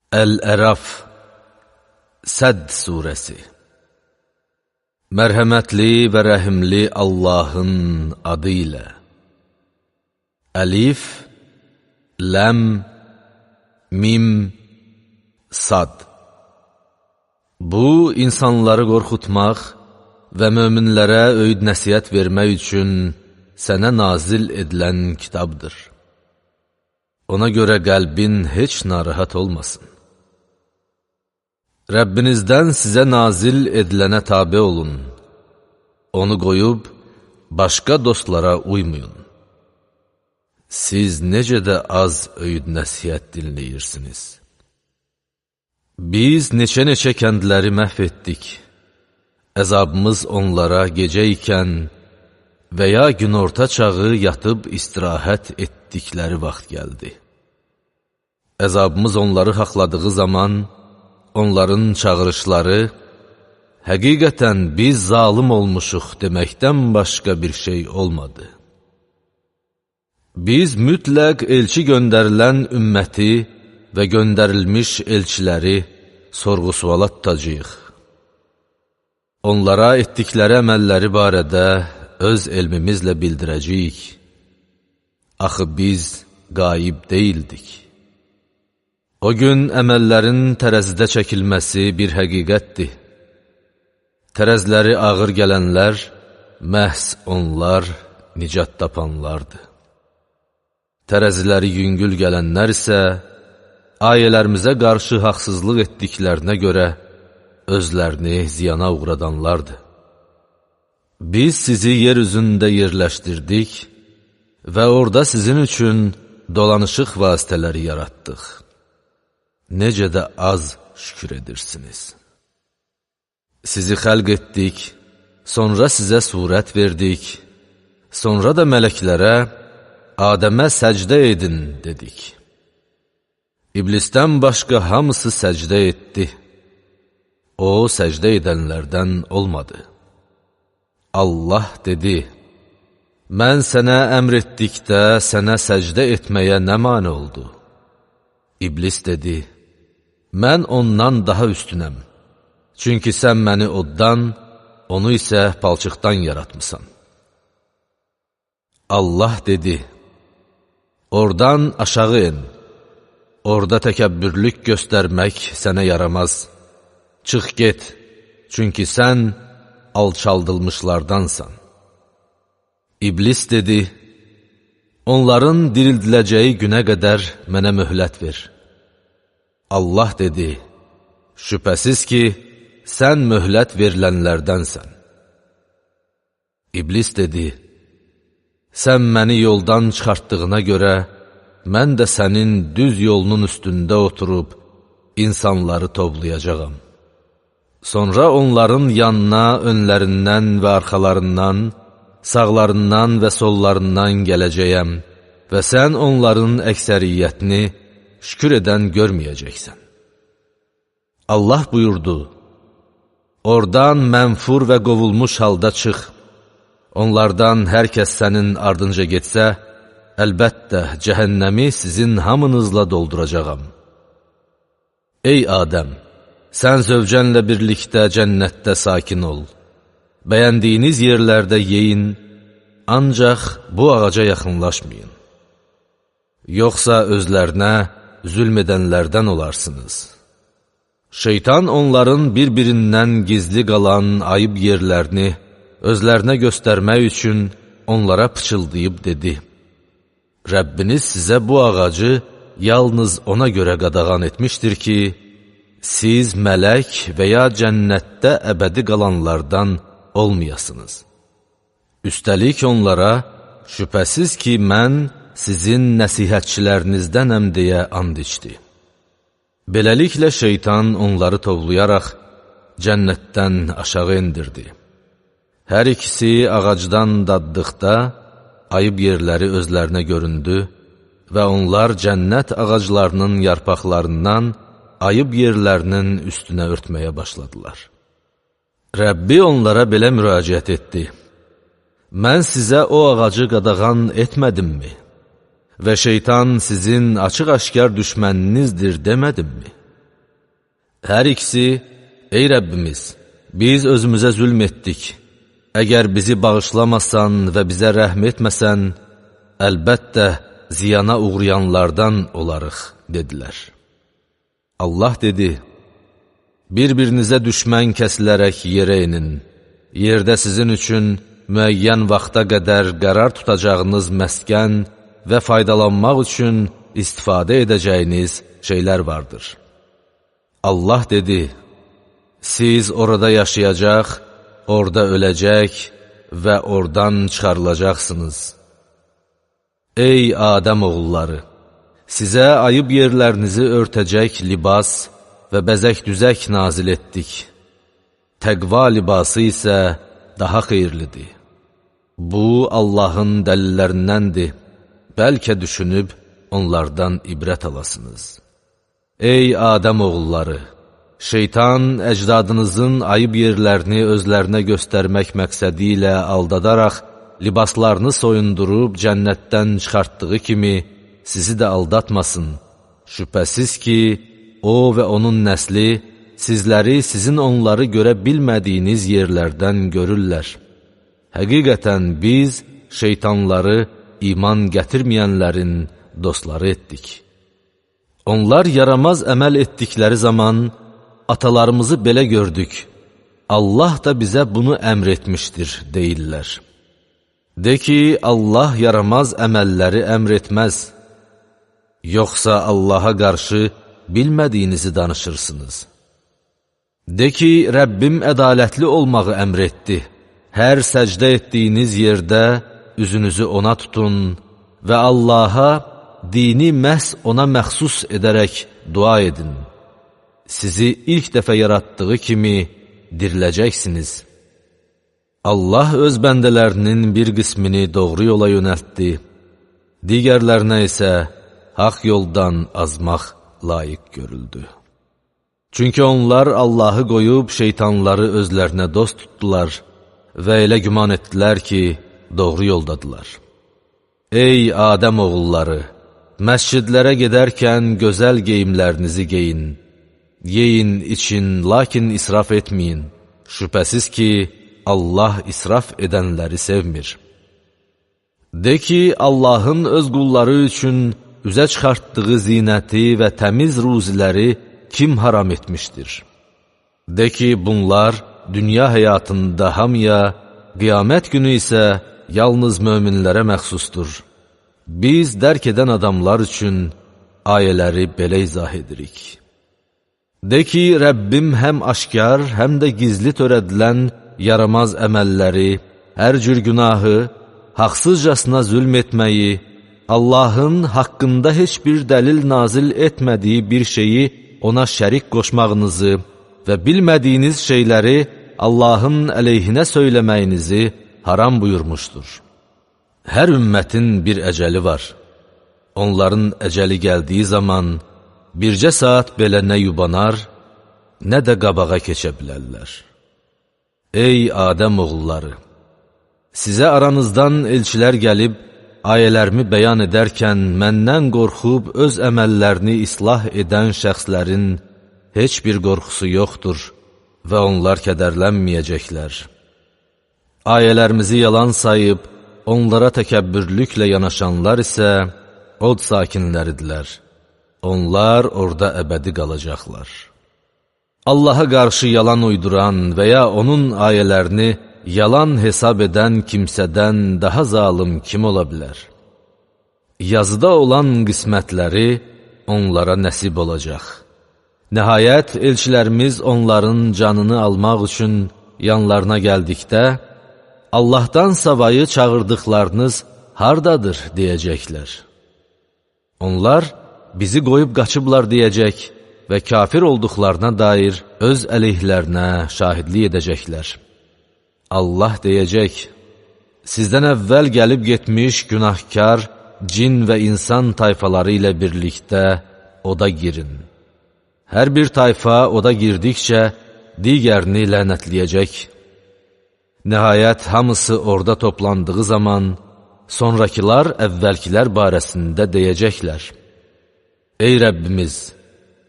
Əl-Əraf, Sədd surəsi. Mərhəmətli və rəhimli Allahın adı ilə. Əlif, Ləm, Mim, Sad. Bu, insanları qorxutmaq və möminlərə öyüd nəsihət vermək üçün sənə nazil edilən kitabdır. Ona görə qəlbin heç narahat olmasın. Rəbbinizdən sizə nazil edilənə tabi olun. Onu qoyub, başqa dostlara uymayın. Siz necə də az öyüd nəsihət dinləyirsiniz. Biz neçə-neçə kəndləri məhv etdik. Əzabımız onlara gecə ikən və ya günorta çağı yatıb istirahət etdikləri vaxt gəldi. Əzabımız onları haqladığı zaman, onların çağırışları, həqiqətən biz zalım olmuşuq deməkdən başqa bir şey olmadı. Biz mütləq elçi göndərilən ümməti və göndərilmiş elçiləri sorğu-suala tutacağıq. Onlara etdikləri əməlləri barədə öz elmimizlə bildirəcəyik. Axı biz qayib deyildik. O gün əməllərin tərəzidə çəkilməsi bir həqiqətdir. Tərəziləri ağır gələnlər, məhz onlar nicat tapanlardır. Tərəziləri yüngül gələnlər isə, ayələrimizə qarşı haqsızlıq etdiklərinə görə özlərini ziyana uğradanlardır. Biz sizi yer üzündə yerləşdirdik və orada sizin üçün dolanışıq vasitələri yaratdıq. Necə də az şükür edirsiniz. Sizi xəlq etdik, sonra sizə surət verdik, sonra da mələklərə Adəmə səcdə edin dedik. İblisdən başqa hamısı səcdə etdi. O, səcdə edənlərdən olmadı. Allah dedi, mən sənə əmr etdikdə sənə səcdə etməyə nə mane oldu? İblis dedi, mən ondan daha üstünəm, çünki sən məni oddan, onu isə palçıqdan yaratmısan. Allah dedi, oradan aşağı in, orada təkəbbürlük göstərmək sənə yaramaz. Çıx get, çünki sən alçaldılmışlardansan. İblis dedi, onların dirildiləcəyi günə qədər mənə möhlət ver. Allah dedi, şübhəsiz ki, sən möhlət verilənlərdənsən. İblis dedi, sən məni yoldan çıxartdığına görə, mən də sənin düz yolunun üstündə oturub, insanları toplayacağam. Sonra onların yanına önlərindən və arxalarından, sağlarından və sollarından gələcəyəm və sən onların əksəriyyətini şükür edən görməyəcəksən. Allah buyurdu, oradan mənfur və qovulmuş halda çıx. Onlardan hər kəs sənin ardınca getsə, əlbəttə cəhənnəmi sizin hamınızla dolduracağam. Ey Adəm! Sən zövcənlə birlikdə cənnətdə sakin ol. Bəyəndiyiniz yerlərdə yeyin, ancaq bu ağaca yaxınlaşmayın. Yoxsa özlərinə zülm edənlərdən olarsınız. Şeytan onların bir-birindən gizli qalan ayıb yerlərini özlərinə göstərmək üçün onlara pıçıldayıb dedi, Rəbbiniz sizə bu ağacı yalnız ona görə qadağan etmişdir ki, siz mələk və ya cənnətdə əbədi qalanlardan olmayasınız. Üstəlik onlara, şübhəsiz ki, mən sizin nəsihətçilərinizdənəm deyə and içdi. Beləliklə şeytan onları tovlayaraq cənnətdən aşağı endirdi. Hər ikisi ağacdan daddıqda ayıb yerləri özlərinə göründü və onlar cənnət ağaclarının yarpaqlarından ayıb yerlərinin üstünə örtməyə başladılar. Rəbbi onlara belə müraciət etdi. Mən sizə o ağacı qadağan etmədimmi? Və şeytan sizin açıq-aşkar düşməninizdir demədimmi? Hər ikisi, ey Rəbbimiz, biz özümüzə zülm etdik. Əgər bizi bağışlamasan və bizə rəhm etməsən, əlbəttə ziyana uğrayanlardan olarıq, dedilər. Allah dedi, bir-birinizə düşmən kəsilərək yerə inin. Yerdə sizin üçün müəyyən vaxta qədər qərar tutacağınız məskən və faydalanmaq üçün istifadə edəcəyiniz şeylər vardır. Allah dedi, siz orada yaşayacaq, orada öləcək və oradan çıxarılacaqsınız. Ey Adəm oğulları! Sizə ayıb yerlərinizi örtəcək libas və bəzək-düzək nazil etdik. Təqva libası isə daha xeyirlidir. Bu, Allahın dəlillərindəndir. Bəlkə düşünüb onlardan ibrət alasınız. Ey Adəm oğulları! Şeytan əcdadınızın ayıb yerlərini özlərinə göstərmək məqsədi ilə aldadaraq libaslarını soyundurub cənnətdən çıxartdığı kimi sizi də aldatmasın. Şübhəsiz ki, o və onun nəsli sizləri sizin onları görə bilmədiyiniz yerlərdən görürlər. Həqiqətən biz şeytanları iman gətirməyənlərin dostları etdik. Onlar yaramaz əməl etdikləri zaman atalarımızı belə gördük, Allah da bizə bunu əmr etmişdir, deyirlər. De ki, Allah yaramaz əməlləri əmr etməz, yoxsa Allaha qarşı bilmədiyinizi danışırsınız. De ki, Rəbbim ədalətli olmağı əmr etdi. Hər səcdə etdiyiniz yerdə üzünüzü ona tutun və Allaha dini məhz ona məxsus edərək dua edin. Sizi ilk dəfə yaratdığı kimi diriləcəksiniz. Allah öz bəndələrinin bir qismini doğru yola yönəltdi, digərlərinə isə haqq yoldan azmaq layiq görüldü. Çünki onlar Allahı qoyub şeytanları özlərinə dost tutdular və elə güman etdilər ki, doğru yoldadılar. Ey Adəm oğulları! Məscidlərə gedərkən gözəl geyimlərinizi geyin. Yeyin, için, lakin israf etməyin. Şübhəsiz ki, Allah israf edənləri sevmir. De ki, Allahın öz qulları üçün üzə çıxartdığı zinəti və təmiz ruziləri kim haram etmişdir? De ki, bunlar dünya həyatında hamıya, qiyamət günü isə yalnız möminlərə məxsusdur. Biz dərk edən adamlar üçün ayələri belə izah edirik. De ki, Rəbbim həm aşkar, həm də gizli törədilən yaramaz əməlləri, hər cür günahı, haqsızcasına zülm etməyi, Allahın haqqında heç bir dəlil nazil etmədiyi bir şeyi ona şərik qoşmağınızı və bilmədiyiniz şeyləri Allahın əleyhinə söyləməyinizi haram buyurmuşdur. Hər ümmətin bir əcəli var. Onların əcəli gəldiyi zaman bircə saat belə nə yubanar, nə də qabağa keçə bilərlər. Ey Adəm oğulları! Sizə aranızdan elçilər gəlib, ayələrimi bəyan edərkən məndən qorxub öz əməllərini islah edən şəxslərin heç bir qorxusu yoxdur və onlar kədərlənməyəcəklər. Ayələrimizi yalan sayıb, onlara təkəbbürlüklə yanaşanlar isə od sakinləridirlər. Onlar orada əbədi qalacaqlar. Allaha qarşı yalan uyduran və ya onun ayələrini yalan hesab edən kimsədən daha zalım kim ola bilər? Yazıda olan qismətləri onlara nəsib olacaq. Nəhayət, elçilərimiz onların canını almaq üçün yanlarına gəldikdə, Allahdan savayı çağırdıqlarınız hardadır, deyəcəklər. Onlar, bizi qoyub qaçıblar deyəcək və kafir olduqlarına dair öz əleyhlərinə şahidlik edəcəklər. Allah deyəcək, sizdən əvvəl gəlib getmiş günahkar, cin və insan tayfaları ilə birlikdə oda girin. Hər bir tayfa oda girdikcə digərini lənətləyəcək. Nəhayət, hamısı orada toplandığı zaman, sonrakılar əvvəlkilər barəsində deyəcəklər. Ey Rəbbimiz,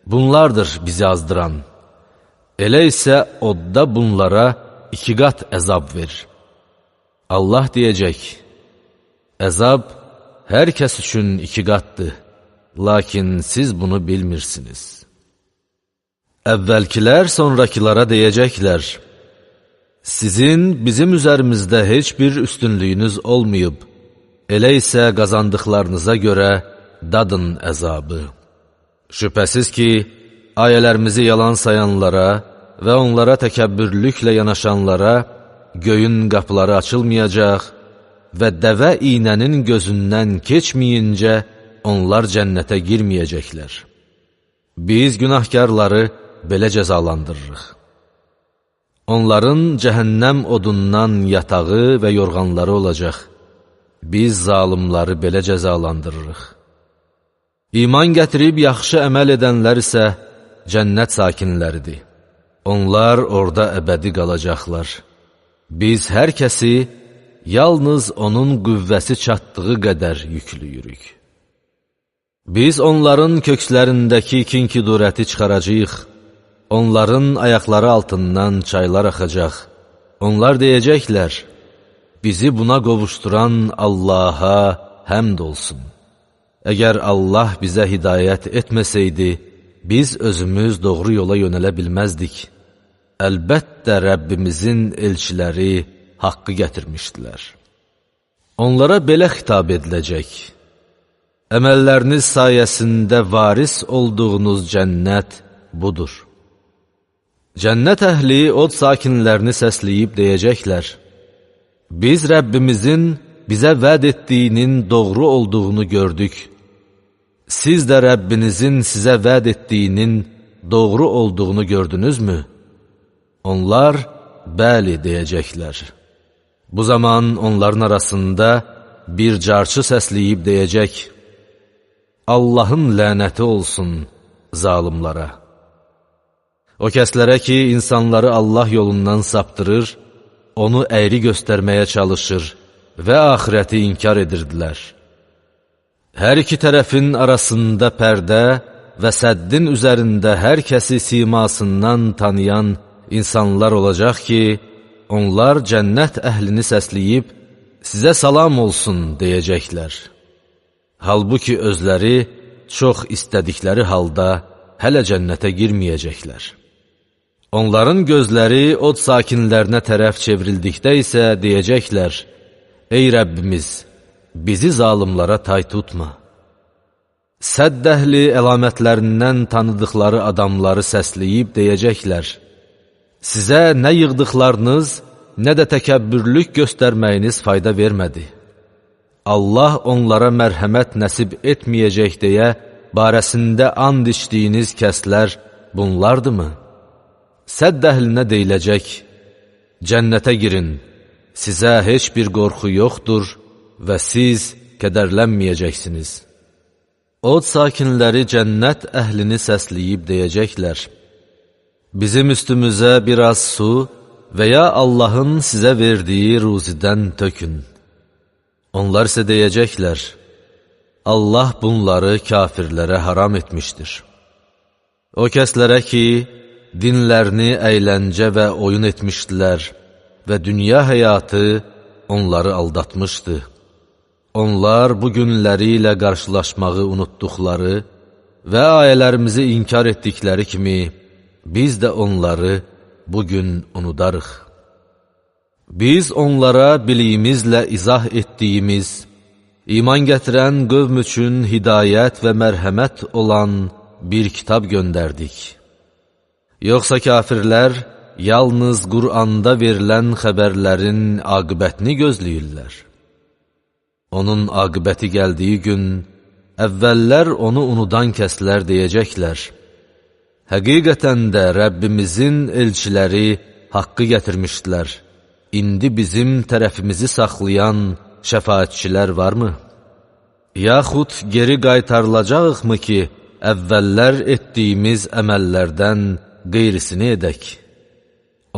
bunlardır bizi azdıran. Elə isə odda bunlara 2 qat əzab ver. Allah deyəcək, əzab hər kəs üçün 2 qatdır, lakin siz bunu bilmirsiniz. Əvvəlkilər sonrakılara deyəcəklər, sizin bizim üzərimizdə heç bir üstünlüyünüz olmayıb, elə isə qazandıqlarınıza görə dadın əzabı. Şübhəsiz ki, ayələrimizi yalan sayanlara və onlara təkəbbürlüklə yanaşanlara göyün qapıları açılmayacaq və dəvə iynənin gözündən keçməyincə onlar cənnətə girməyəcəklər. Biz günahkarları belə cəzalandırırıq. Onların cəhənnəm odundan yatağı və yorğanları olacaq. Biz zalimları belə cəzalandırırıq. İman gətirib yaxşı əməl edənlər isə cənnət sakinləridir. Onlar orada əbədi qalacaqlar. Biz hər kəsi yalnız onun qüvvəsi çatdığı qədər yüklüyürük. Biz onların kökslərindəki kin-küdurəti çıxaracağıq. Onların ayaqları altından çaylar axacaq. Onlar deyəcəklər, bizi buna qovuşduran Allaha həmd olsun. Əgər Allah bizə hidayət etməsəydi, biz özümüz doğru yola yönələ bilməzdik. Əlbəttə Rəbbimizin elçiləri haqqı gətirmişdilər. Onlara belə xitab ediləcək. Əməlləriniz sayəsində varis olduğunuz cənnət budur. Cənnət əhli od sakinlərini səsləyib deyəcəklər, biz Rəbbimizin bizə vəd etdiyinin doğru olduğunu gördük. Siz də Rəbbinizin sizə vəd etdiyinin doğru olduğunu gördünüzmü? Onlar, bəli deyəcəklər. Bu zaman onların arasında bir carçı səsləyib deyəcək, Allahın lənəti olsun zalimlara. O kəslərə ki, insanları Allah yolundan saptırır, onu əyri göstərməyə çalışır və axirəti inkar edirdilər. Hər iki tərəfin arasında pərdə və səddin üzərində hər kəsi simasından tanıyan insanlar olacaq ki, onlar cənnət əhlini səsləyib, sizə salam olsun deyəcəklər. Halbuki özləri çox istədikləri halda hələ cənnətə girməyəcəklər. Onların gözləri od sakinlərinə tərəf çevrildikdə isə deyəcəklər, ey Rəbbimiz, bizi zalimlara tay tutma. Sədd əhli əlamətlərindən tanıdıqları adamları səsləyib deyəcəklər, sizə nə yığdıqlarınız, nə də təkəbbürlük göstərməyiniz fayda vermədi. Allah onlara mərhəmət nəsib etməyəcək deyə barəsində and içdiyiniz kəslər bunlardırmı? Sədd əhlinə deyiləcək, cənnətə girin, sizə heç bir qorxu yoxdur və siz kədərlənməyəcəksiniz. Od sakinləri cənnət əhlini səsləyib deyəcəklər, bizim üstümüzə biraz su və ya Allahın sizə verdiyi ruzidən tökün. Onlar isə deyəcəklər, Allah bunları kafirlərə haram etmişdir. O kəslərə ki, dinlərini əyləncə və oyun etmişdilər və dünya həyatı onları aldatmışdı. Onlar bu günləri ilə qarşılaşmağı unutduqları və ayələrimizi inkar etdikləri kimi, biz də onları bugün unudarıq. Biz onlara biliyimizlə izah etdiyimiz, iman gətirən qövm üçün hidayət və mərhəmət olan bir kitab göndərdik. Yoxsa kafirlər yalnız Qur'anda verilən xəbərlərin aqibətini gözləyirlər. Onun aqibəti gəldiyi gün, əvvəllər onu unudan kəslər deyəcəklər, həqiqətən də Rəbbimizin elçiləri haqqı gətirmişdilər. İndi bizim tərəfimizi saxlayan şəfaətçilər varmı? Yaxud geri qaytarılacağıqmı ki, əvvəllər etdiyimiz əməllərdən qeyrisini edək?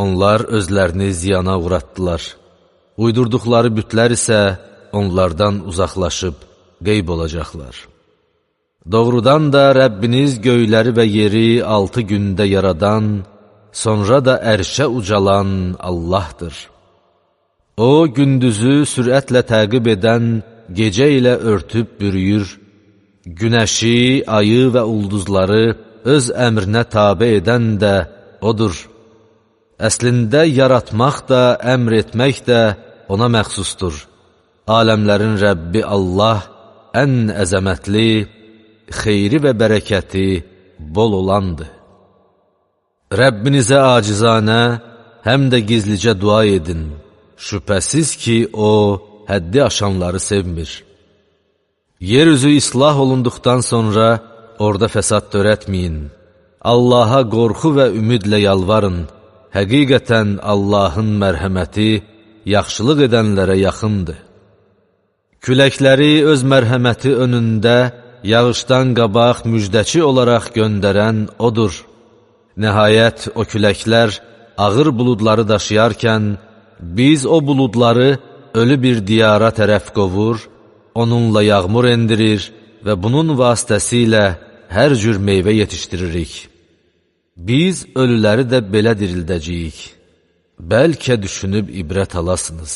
Onlar özlərini ziyana uğratdılar. Uydurduqları bütlər isə onlardan uzaqlaşıb qeyb olacaqlar. Doğrudan da Rəbbiniz göyləri və yeri 6 gündə yaradan, sonra da ərşə ucalan Allahdır. O, gündüzü sürətlə təqib edən gecə ilə örtüb bürüyür, günəşi, ayı və ulduzları öz əmrinə tabe edən də Odur. Əslində yaratmaq da, əmr etmək də ona məxsusdur. Aləmlərin Rəbbi Allah ən əzəmətli, xeyri və bərəkəti bol olandır. Rəbbinizə acizanə, həm də gizlicə dua edin. Şübhəsiz ki, O, həddi aşanları sevmir. Yerüzü islah olunduqdan sonra orada fəsad törətməyin. Allaha qorxu və ümidlə yalvarın. Həqiqətən Allahın mərhəməti yaxşılıq edənlərə yaxındır. Küləkləri öz mərhəməti önündə yağışdan qabaq müjdəçi olaraq göndərən Odur. Nəhayət, o küləklər ağır buludları daşıyarkən, biz o buludları ölü bir diyara tərəf qovur, onunla yağmur endirir və bunun vasitəsilə hər cür meyvə yetişdiririk. Biz ölüləri də belə dirildəcəyik. Bəlkə düşünüb ibrət alasınız.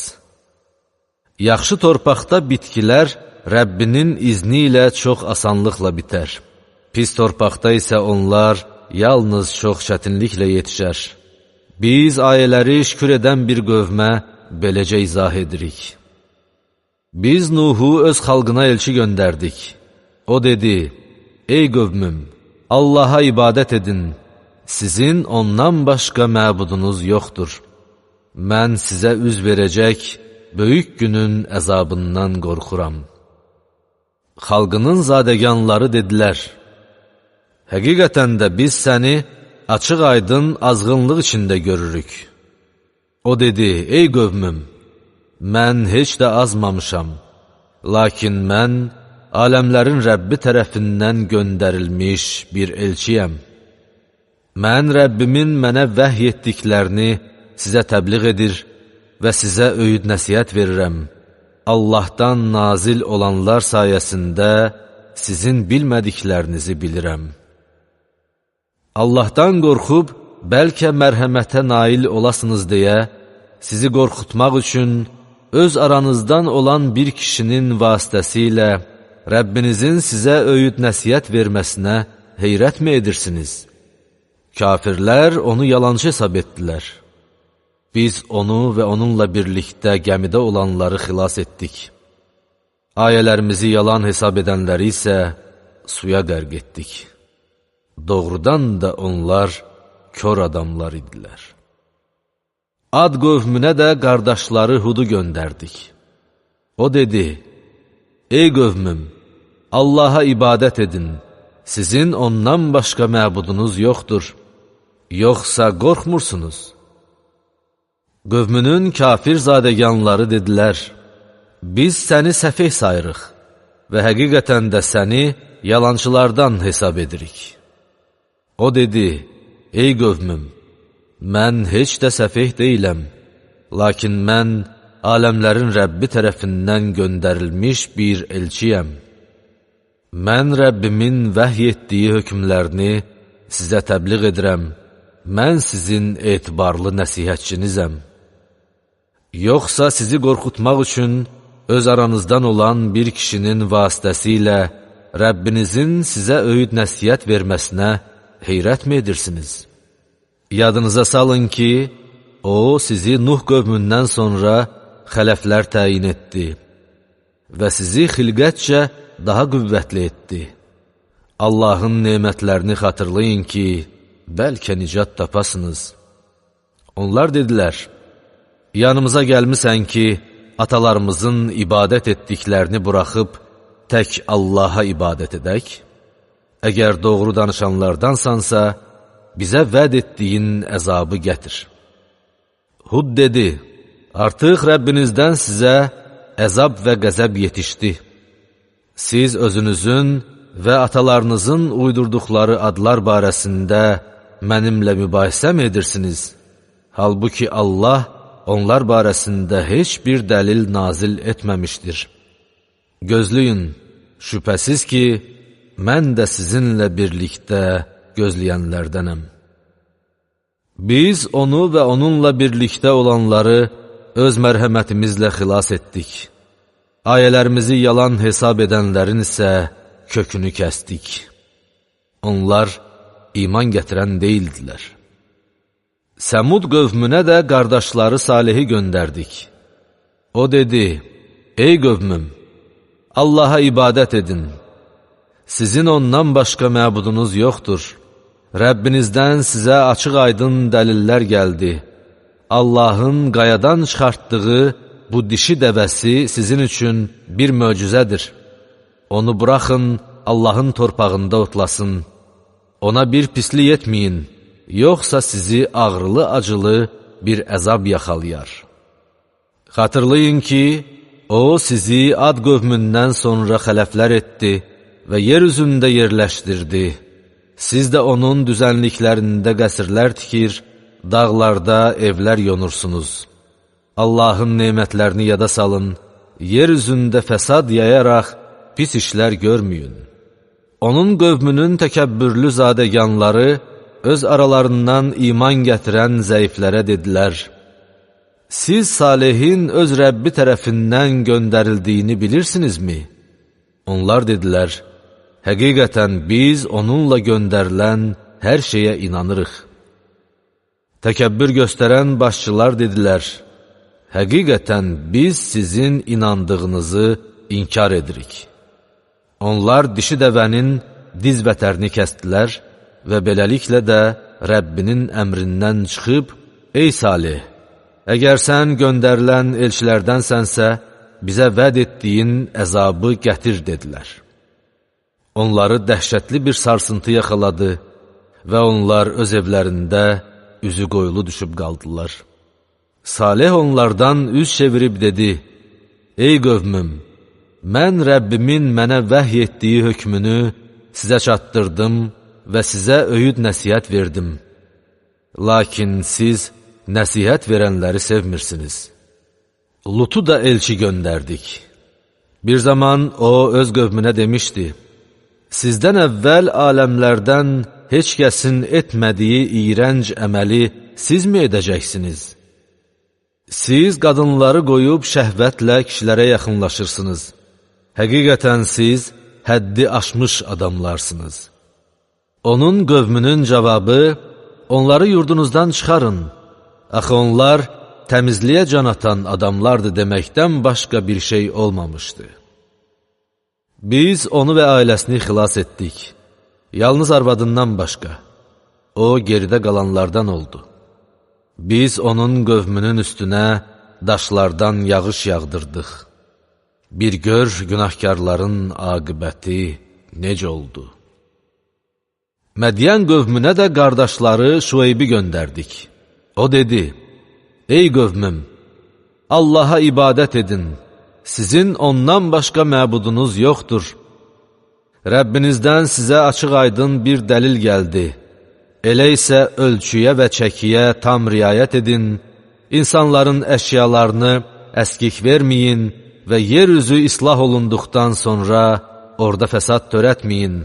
Yaxşı torpaqda bitkilər Rəbbinin izni ilə çox asanlıqla bitər. Pis torpaqda isə onlar yalnız çox çətinliklə yetişər. Biz ayələri şükür edən bir qövmə beləcə izah edirik. Biz Nuhu öz xalqına elçi göndərdik. O dedi, ey qövmüm, Allaha ibadət edin, sizin ondan başqa məbudunuz yoxdur. Mən sizə üz verəcək böyük günün əzabından qorxuram. Xalqının zadəganları dedilər, həqiqətən də biz səni açıq-aydın azğınlıq içində görürük. O dedi, ey qövmüm, mən heç də azmamışam, lakin mən aləmlərin Rəbbi tərəfindən göndərilmiş bir elçiyəm. Mən Rəbbimin mənə vəhy etdiklərini sizə təbliğ edir və sizə öyüd nəsihət verirəm. Allahdan nazil olanlar sayəsində sizin bilmədiklərinizi bilirəm. Allahdan qorxub, bəlkə mərhəmətə nail olasınız deyə, sizi qorxutmaq üçün öz aranızdan olan bir kişinin vasitəsilə Rəbbinizin sizə öyüd nəsihət verməsinə heyrət mi edirsiniz? Kafirlər onu yalancı hesab etdilər. Biz onu və onunla birlikdə gəmidə olanları xilas etdik. Ayələrimizi yalan hesab edənləri isə suya qərq etdik. Doğrudan da onlar kör adamlar idilər. Ad qövmünə də qardaşları Hudu göndərdik. O dedi, ey qövmüm, Allaha ibadət edin, sizin ondan başqa məbudunuz yoxdur, yoxsa qorxmursunuz? Qövmünün kafir zadəganları dedilər, biz səni səfeh sayırıq və həqiqətən də səni yalançılardan hesab edirik. O dedi, ey qövmüm, mən heç də səfeh deyiləm, lakin mən aləmlərin Rəbbi tərəfindən göndərilmiş bir elçiyəm. Mən Rəbbimin vəhy etdiyi hökmlərini sizə təbliğ edirəm, mən sizin etibarlı nəsihətçinizəm. Yoxsa sizi qorxutmaq üçün öz aranızdan olan bir kişinin vasitəsilə Rəbbinizin sizə öyüd nəsihət verməsinə heyrət mi edirsiniz? Yadınıza salın ki, O, sizi Nuh qövmündən sonra xələflər təyin etdi və sizi xilqətcə daha qüvvətli etdi. Allahın nemətlərini xatırlayın ki, bəlkə nicat tapasınız. Onlar dedilər, yanımıza gəlmisən ki, atalarımızın ibadət etdiklərini buraxıb, tək Allaha ibadət edək? Əgər doğru danışanlardansansa, bizə vəd etdiyin əzabı gətir. Hud dedi, artıq Rəbbinizdən sizə əzab və qəzəb yetişdi. Siz özünüzün və atalarınızın uydurduqları adlar barəsində mənimlə mübahisə mi edirsiniz? Halbuki Allah onlar barəsində heç bir dəlil nazil etməmişdir. Gözləyin, şübhəsiz ki, mən də sizinlə birlikdə gözləyənlərdənəm. Biz onu və onunla birlikdə olanları öz mərhəmətimizlə xilas etdik. Ayələrimizi yalan hesab edənlərin isə kökünü kəsdik. Onlar iman gətirən deyildilər. Səmud qövmünə də qardaşları Salihi göndərdik. O dedi, ey qövmüm, Allaha ibadət edin. Sizin ondan başqa məbudunuz yoxdur. Rəbbinizdən sizə açıq-aydın dəlillər gəldi. Allahın qayadan çıxartdığı bu dişi dəvəsi sizin üçün bir möcüzədir. Onu buraxın, Allahın torpağında otlasın. Ona bir pislik etməyin, yoxsa sizi ağrılı-acılı bir əzab yaxalayar. Xatırlayın ki, o sizi Ad qövmündən sonra xələflər etdi və yer üzündə yerləşdirdi. Siz də onun düzənliklərində qəsrlər tikir, dağlarda evlər yonursunuz. Allahın nemətlərini yada salın, yer üzündə fəsad yayaraq pis işlər görməyin. Onun qövmünün təkəbbürlü zadəganları öz aralarından iman gətirən zəiflərə dedilər, siz Salihin öz Rəbbi tərəfindən göndərildiyini bilirsinizmi? Onlar dedilər, həqiqətən biz onunla göndərilən hər şeyə inanırıq. Təkəbbür göstərən başçılar dedilər, həqiqətən biz sizin inandığınızı inkar edirik. Onlar dişi dəvənin diz vətərini kəsdilər və beləliklə də Rəbbinin əmrindən çıxıb, ey Salih, əgər sən göndərilən elçilərdənsənsə, bizə vəd etdiyin əzabı gətir, dedilər. Onları dəhşətli bir sarsıntı yaxaladı və onlar öz evlərində üzü qoyulu düşüb qaldılar. Salih onlardan üz çevirib dedi, ey qövmüm, mən Rəbbimin mənə vəhy etdiyi hökmünü sizə çatdırdım və sizə öyüd nəsihət verdim. Lakin siz nəsihət verənləri sevmirsiniz. Lutu da elçi göndərdik. Bir zaman o öz qövmünə demişdi, sizdən əvvəl aləmlərdən heç kəsin etmədiyi iyrənc əməli siz mi edəcəksiniz? Siz qadınları qoyub şəhvətlə kişilərə yaxınlaşırsınız. Həqiqətən siz həddi aşmış adamlarsınız. Onun qövmünün cavabı, onları yurdunuzdan çıxarın. Axı onlar təmizliyə can atan adamlardır deməkdən başqa bir şey olmamışdı. Biz onu və ailəsini xilas etdik. Yalnız arvadından başqa. O, geridə qalanlardan oldu. Biz onun qövmünün üstünə daşlardan yağış yağdırdıq. Bir gör günahkarların aqibəti necə oldu. Mədyan qövmünə də qardaşları Şueybi göndərdik. O dedi, ey qövmüm, Allaha ibadət edin, sizin ondan başqa məbudunuz yoxdur. Rəbbinizdən sizə açıq-aydın bir dəlil gəldi. Elə isə ölçüyə və çəkiyə tam riayət edin, insanların əşyalarını əskik verməyin və yer üzü islah olunduqdan sonra orada fəsad törətməyin.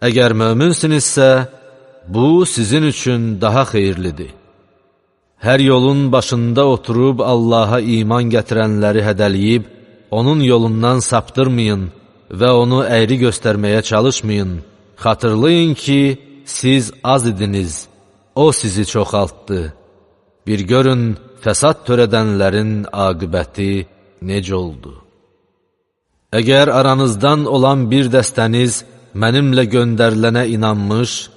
Əgər möminsinizsə, bu sizin üçün daha xeyirlidir. Hər yolun başında oturub Allaha iman gətirənləri hədəliyib, onun yolundan saptırmayın və onu əyri göstərməyə çalışmayın. Xatırlayın ki, siz az idiniz, o sizi çoxaltdı. Bir görün, fəsad törədənlərin aqibəti necə oldu? Əgər aranızdan olan bir dəstəniz mənimlə göndərilənə inanmış,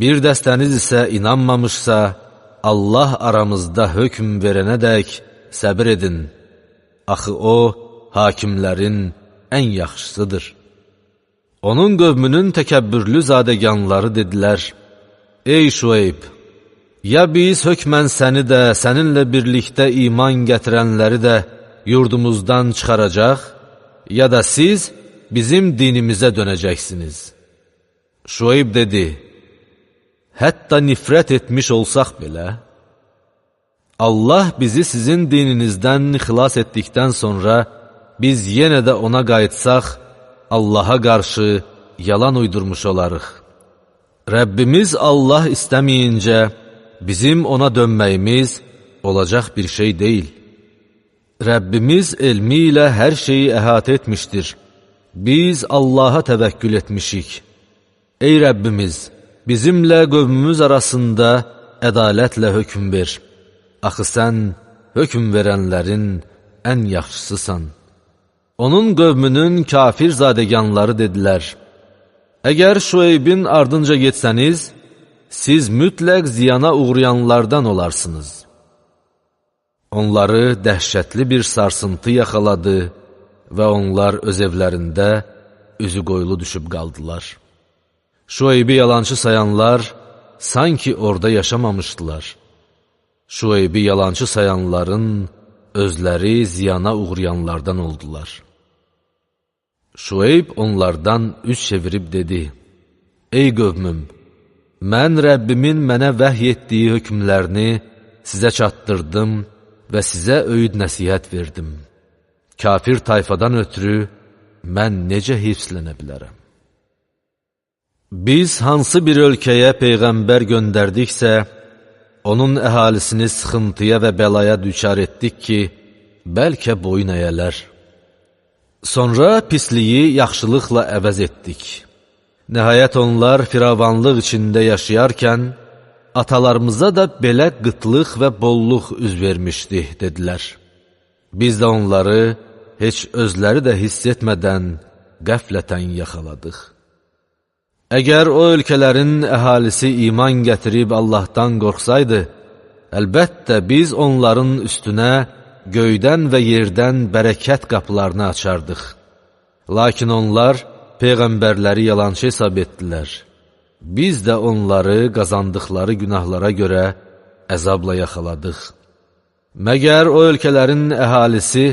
bir dəstəniz isə inanmamışsa, Allah aramızda hökm verənədək səbir edin. Axı o, hakimlərin ən yaxşısıdır. Onun qövmünün təkəbbürlü zadəganları dedilər, ey Şueyb, ya biz hökmən səni də, səninlə birlikdə iman gətirənləri də yurdumuzdan çıxaracaq, ya da siz bizim dinimizə dönəcəksiniz. Şueyb dedi, hətta nifrət etmiş olsaq belə, Allah bizi sizin dininizdən xilas etdikdən sonra biz yenə də ona qayıtsaq, Allaha qarşı yalan uydurmuş olarıq. Rəbbimiz Allah istəməyincə, bizim ona dönməyimiz olacaq bir şey deyil. Rəbbimiz elmi ilə hər şeyi əhatə etmişdir. Biz Allaha təvəkkül etmişik. Ey Rəbbimiz, bizimlə qövmümüz arasında ədalətlə hökm ver. Axı sən hökm verənlərin ən yaxşısısan. Onun qövmünün kafir zadəganları dedilər, əgər Şueybin ardınca getsəniz, siz mütləq ziyana uğrayanlardan olarsınız. Onları dəhşətli bir sarsıntı yaxaladı və onlar öz evlərində üzü qoyulu düşüb qaldılar. Şueybi yalançı sayanlar sanki orada yaşamamışdılar. Şueybi yalançı sayanların özləri ziyana uğrayanlardan oldular. Şueyb onlardan üz çevirib dedi, ey qövmüm, mən Rəbbimin mənə vəhy etdiyi hökmlərini sizə çatdırdım və sizə öyüd nəsihət verdim. Kafir tayfadan ötürü mən necə hifzlənə bilərəm? Biz hansı bir ölkəyə peyğəmbər göndərdiksə, onun əhalisini sıxıntıya və bəlaya düçar etdik ki, bəlkə boyun əyələr. Sonra pisliyi yaxşılıqla əvəz etdik. Nəhayət onlar firavanlıq içində yaşayarkən, atalarımıza da belə qıtlıq və bolluq üz vermişdi, dedilər. Biz də onları heç özləri də hiss etmədən qəflətən yaxaladıq. Əgər o ölkələrin əhalisi iman gətirib Allahdan qorxsaydı, əlbəttə biz onların üstünə göydən və yerdən bərəkət qapılarını açardıq. Lakin onlar peyğəmbərləri yalançı hesab etdilər. Biz də onları qazandıqları günahlara görə əzabla yaxaladıq. Məgər o ölkələrin əhalisi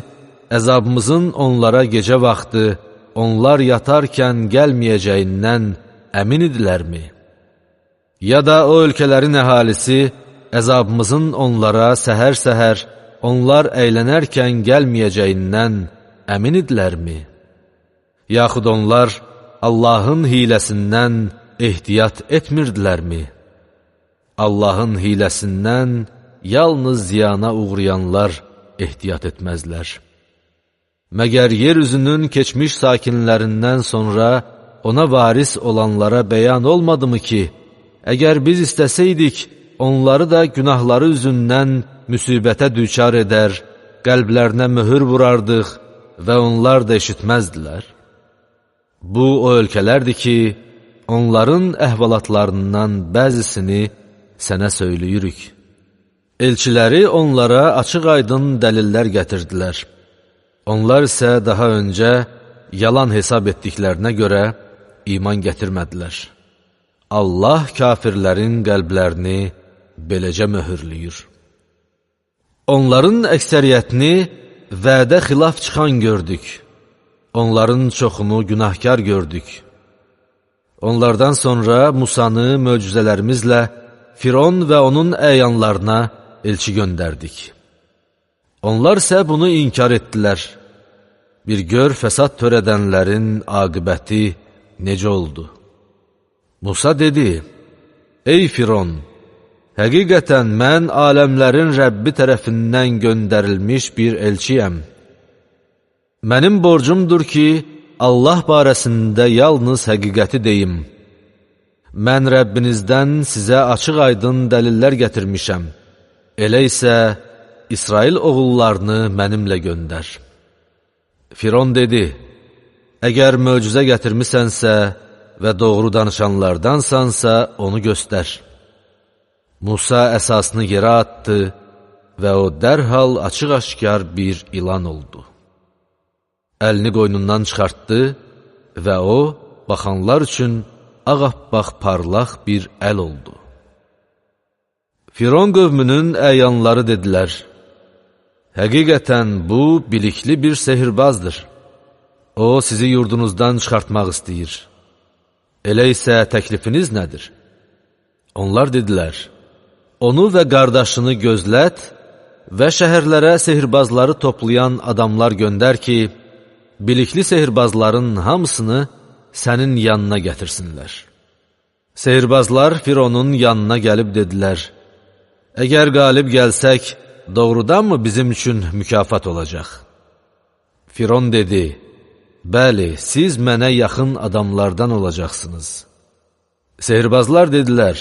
əzabımızın onlara gecə vaxtı, onlar yatarkən gəlməyəcəyindən əmin idilərmi? Ya da o ölkələrin əhalisi əzabımızın onlara səhər-səhər, onlar əylənərkən gəlməyəcəyindən əmin idilərmi? Yaxud onlar Allahın hiləsindən ehtiyat etmirdilərmi? Allahın hiləsindən yalnız ziyana uğrayanlar ehtiyat etməzlər. Məgər yer üzünün keçmiş sakinlərindən sonra ona varis olanlara bəyan olmadımı ki, əgər biz istəsəydik, onları da günahları üzündən müsibətə düçar edər, qəlblərinə möhür vurardıq və onlar da eşitməzdilər. Bu, o ölkələrdir ki, onların əhvalatlarından bəzisini sənə söyləyirik. Elçiləri onlara açıq-aydın dəlillər gətirdilər. Onlar isə daha öncə yalan hesab etdiklərinə görə iman gətirmədilər. Allah kafirlərin qəlblərini beləcə möhürlüyür. Onların əksəriyyətini vədə xilaf çıxan gördük. Onların çoxunu günahkar gördük. Onlardan sonra Musanı möcüzələrimizlə Firon və onun əyanlarına elçi göndərdik. Onlar isə bunu inkar etdilər. Bir gör fəsad törədənlərin aqibəti necə oldu? Musa dedi, ey Firon, həqiqətən mən aləmlərin Rəbbi tərəfindən göndərilmiş bir elçiyəm. Mənim borcumdur ki, Allah barəsində yalnız həqiqəti deyim. Mən Rəbbinizdən sizə açıq-aydın dəlillər gətirmişəm. Elə isə İsrail oğullarını mənimlə göndər. Firon dedi, əgər möcüzə gətirmisənsə və doğru danışanlardansansa onu göstər. Musa əsasını yerə atdı və o dərhal açıq-aşkar bir ilan oldu. Əlini qoynundan çıxartdı və o, baxanlar üçün ağappaq parlaq bir əl oldu. Firon qövmünün əyanları dedilər, həqiqətən bu, bilikli bir sehirbazdır. O, sizi yurdunuzdan çıxartmaq istəyir. Elə isə təklifiniz nədir? Onlar dedilər, onu və qardaşını gözlət və şəhərlərə sehirbazları toplayan adamlar göndər ki, bilikli sehirbazların hamısını sənin yanına gətirsinlər. Sehirbazlar Fironun yanına gəlib dedilər, Əgər qalib gəlsək, doğrudanmı bizim üçün mükafat olacaq? Firon dedi, bəli, siz mənə yaxın adamlardan olacaqsınız. Sehirbazlar dedilər,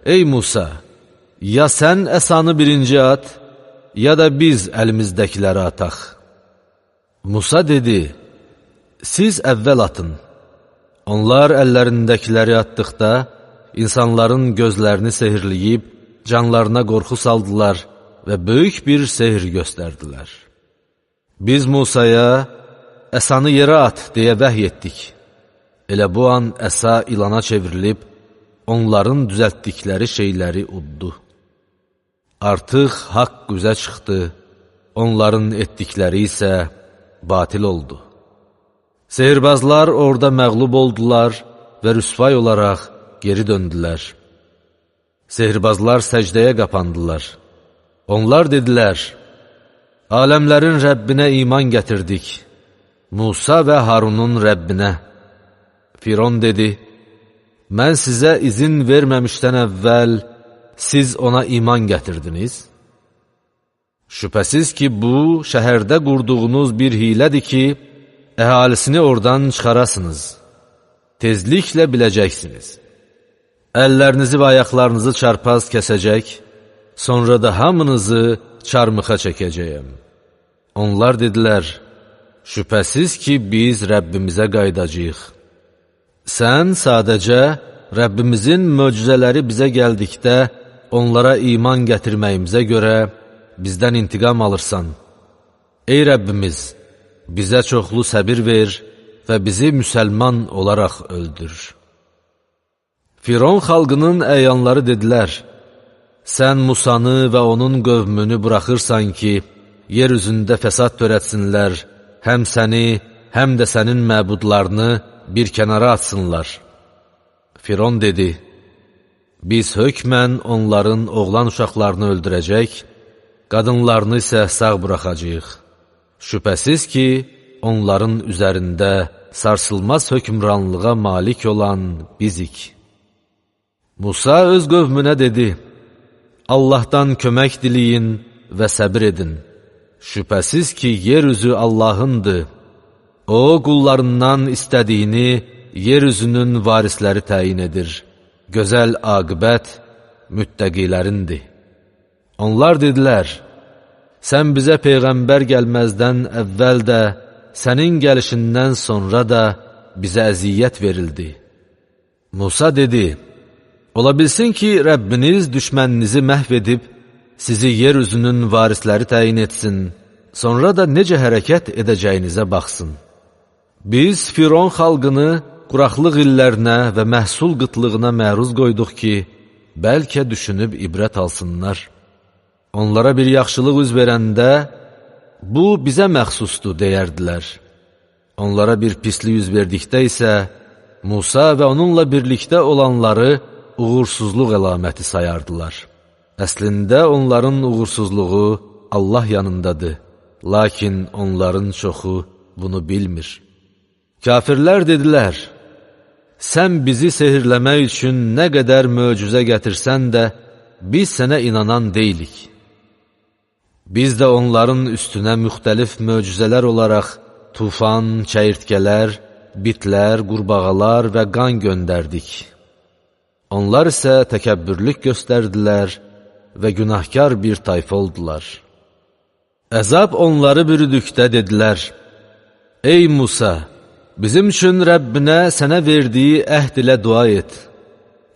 ey Musa, ya sən əsanı birinci at, ya da biz əlimizdəkiləri ataq. Musa dedi, siz əvvəl atın. Onlar əllərindəkiləri atdıqda, insanların gözlərini sehirləyib, canlarına qorxu saldılar və böyük bir sehr göstərdilər. Biz Musaya, əsanı yerə at deyə vəhy etdik. Elə bu an əsa ilana çevrilib, onların düzəltdikləri şeyləri uddu. Artıq haqq üzə çıxdı, onların etdikləri isə batil oldu. Sehirbazlar orada məğlub oldular və rüsvay olaraq geri döndülər. Sehirbazlar səcdəyə qapandılar. Onlar dedilər, aləmlərin Rəbbinə iman gətirdik, Musa və Harunun Rəbbinə. Firon dedi, mən sizə izin verməmişdən əvvəl siz ona iman gətirdiniz? Şübhəsiz ki, bu, şəhərdə qurduğunuz bir hilədir ki, əhalisini oradan çıxarasınız. Tezliklə biləcəksiniz. Əllərinizi və ayaqlarınızı çarpaz kəsəcək, sonra da hamınızı çarmıxa çəkəcəyəm. Onlar dedilər, şübhəsiz ki, biz Rəbbimizə qayıdacağıq. Sən sadəcə Rəbbimizin möcüzələri bizə gəldikdə onlara iman gətirməyimizə görə bizdən intiqam alırsan. Ey Rəbbimiz, bizə çoxlu səbir ver və bizi müsəlman olaraq öldür. Firon xalqının əyanları dedilər, sən Musanı və onun qövmünü buraxırsan ki, yer üzündə fəsad törətsinlər, həm səni, həm də sənin məbudlarını bir kənara atsınlar. Firon dedi, biz hökmən onların oğlan uşaqlarını öldürəcək, qadınlarını isə sağ buraxacağıq. Şübhəsiz ki, onların üzərində sarsılmaz hökmranlığa malik olan bizik. Musa öz qövmünə dedi, Allahdan kömək diləyin və səbir edin. Şübhəsiz ki, yer üzü Allahındır. O, qullarından istədiyini yer üzünün varisləri təyin edir. Gözəl aqibət müttəqilərindir. Onlar dedilər, sən bizə peyğəmbər gəlməzdən əvvəl də, sənin gəlişindən sonra da bizə əziyyət verildi. Musa dedi, ola bilsin ki, Rəbbiniz düşməninizi məhv edib, sizi yer üzünün varisləri təyin etsin, sonra da necə hərəkət edəcəyinizə baxsın. Biz Firon xalqını quraqlıq illərinə və məhsul qıtlığına məruz qoyduq ki, bəlkə düşünüb ibrət alsınlar. Onlara bir yaxşılıq üz verəndə, bu bizə məxsusdur, deyərdilər. Onlara bir pislik üz verdikdə isə, Musa və onunla birlikdə olanları uğursuzluq əlaməti sayardılar. Əslində onların uğursuzluğu Allah yanındadır, lakin onların çoxu bunu bilmir. Kafirlər dedilər, sən bizi sehirləmək üçün nə qədər möcüzə gətirsən də, biz sənə inanan deyilik. Biz də onların üstünə müxtəlif möcüzələr olaraq tufan, çəyirtkələr, bitlər, qurbağalar və qan göndərdik. Onlar isə təkəbbürlük göstərdilər və günahkar bir tayfa oldular. Əzab onları bürüdükdə dedilər, ey Musa, bizim üçün Rəbbinə sənə verdiyi əhd ilə dua et.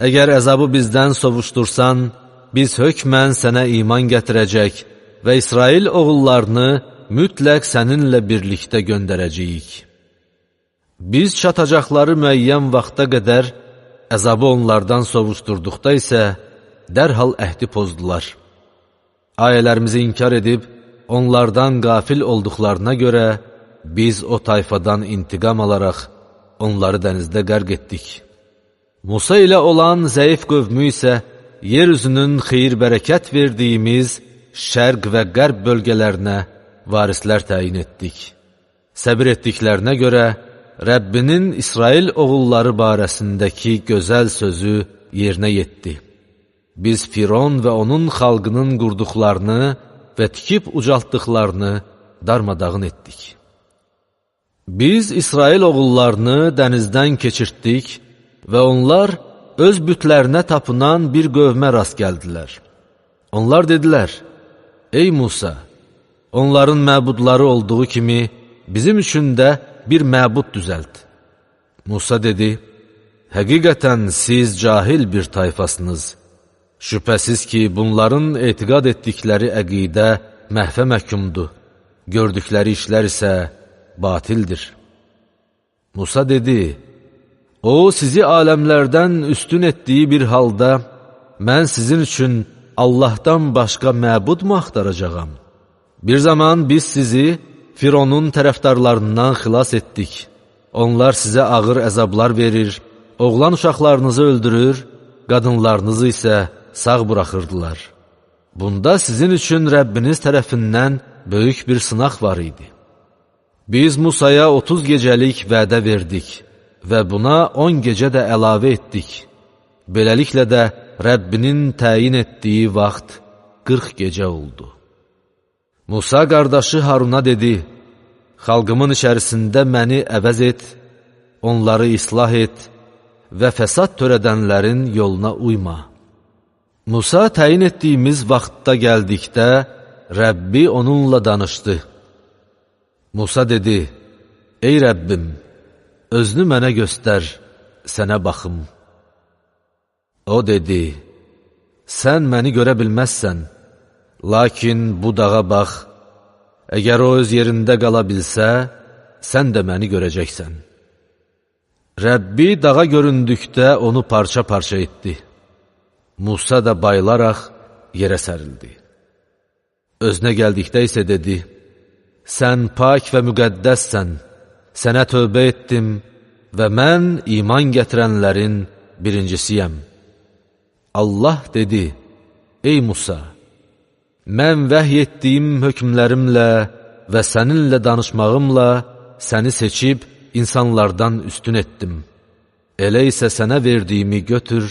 Əgər əzabı bizdən sovuşdursan, biz hökmən sənə iman gətirəcək və İsrail oğullarını mütləq səninlə birlikdə göndərəcəyik. Biz çatacaqları müəyyən vaxta qədər əzabı onlardan sovuşdurduqda isə dərhal əhdi pozdular. Ayələrimizi inkar edib, onlardan qafil olduqlarına görə biz o tayfadan intiqam alaraq onları dənizdə qərq etdik. Musa ilə olan zəif qövmü isə yer üzünün xeyir-bərəkət verdiyimiz şərq və qərb bölgələrinə varislər təyin etdik. Səbir etdiklərinə görə Rəbbinin İsrail oğulları barəsindəki gözəl sözü yerinə yetdi. Biz Firon və onun xalqının qurduqlarını və tikib ucaltdıqlarını darmadağın etdik. Biz İsrail oğullarını dənizdən keçirtdik və onlar öz bütlərinə tapınan bir qövmə rast gəldilər. Onlar dedilər, ey Musa, onların məbudları olduğu kimi bizim üçün də bir məbud düzəlt. Musa dedi, həqiqətən siz cahil bir tayfasınız. Şübhəsiz ki, bunların etiqad etdikləri əqidə məhvə məhkumdur. Gördükləri işlər isə batildir. Musa dedi, o sizi aləmlərdən üstün etdiyi bir halda mən sizin üçün Allahdan başqa məbud mu axtaracağam? Bir zaman biz sizi Fironun tərəfdarlarından xilas etdik. Onlar sizə ağır əzablar verir, oğlan uşaqlarınızı öldürür, qadınlarınızı isə sağ buraxırdılar. Bunda sizin üçün Rəbbiniz tərəfindən böyük bir sınaq var idi. Biz Musaya 30 gecəlik vədə verdik və buna 10 gecə də əlavə etdik. Beləliklə də Rəbbinin təyin etdiyi vaxt 40 gecə oldu. Musa qardaşı Haruna dedi, xalqımın içərisində məni əvəz et, onları islah et və fəsad törədənlərin yoluna uyma. Musa təyin etdiyimiz vaxtda gəldikdə Rəbbi onunla danışdı. Musa dedi, ey Rəbbim, özünü mənə göstər, sənə baxım. O dedi, sən məni görə bilməzsən, lakin bu dağa bax, əgər o öz yerində qala bilsə, sən də məni görəcəksən. Rəbbi dağa göründükdə onu parça-parça etdi. Musa da bayılaraq yerə sərildi. Özünə gəldikdə isə dedi, sən pak və müqəddəssən, sənə tövbə etdim və mən iman gətirənlərin birincisiyəm. Allah dedi, ey Musa, mən vəhy etdiyim hökmlərimlə və səninlə danışmağımla səni seçib insanlardan üstün etdim. Elə isə sənə verdiyimi götür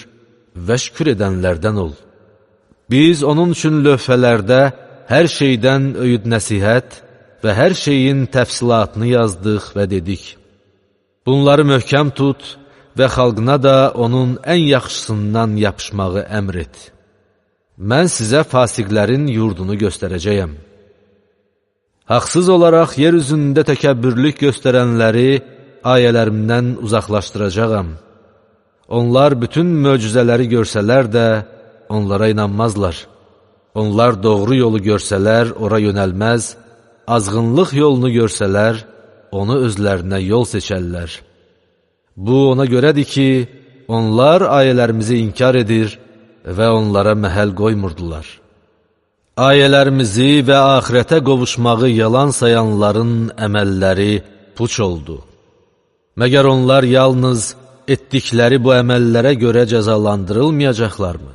və şükür edənlərdən ol. Biz onun üçün lövhələrdə hər şeydən öyüd nəsihət və hər şeyin təfsilatını yazdıq və dedik, bunları möhkəm tut və xalqına da onun ən yaxşısından yapışmağı əmr et. Mən sizə fasiqlərin yurdunu göstərəcəyəm. Haqsız olaraq yer üzündə təkəbbürlük göstərənləri ayələrimdən uzaqlaşdıracağam. Onlar bütün möcüzələri görsələr də onlara inanmazlar. Onlar doğru yolu görsələr ora yönəlməz, azğınlıq yolunu görsələr onu özlərinə yol seçərlər. Bu ona görədir ki, onlar ayələrimizi inkar edir və onlara məhəl qoymurdular. Ayələrimizi və axirətə qovuşmağı yalan sayanların əməlləri puç oldu. Məgər onlar yalnız etdikləri bu əməllərə görə cəzalandırılmayacaqlarmı?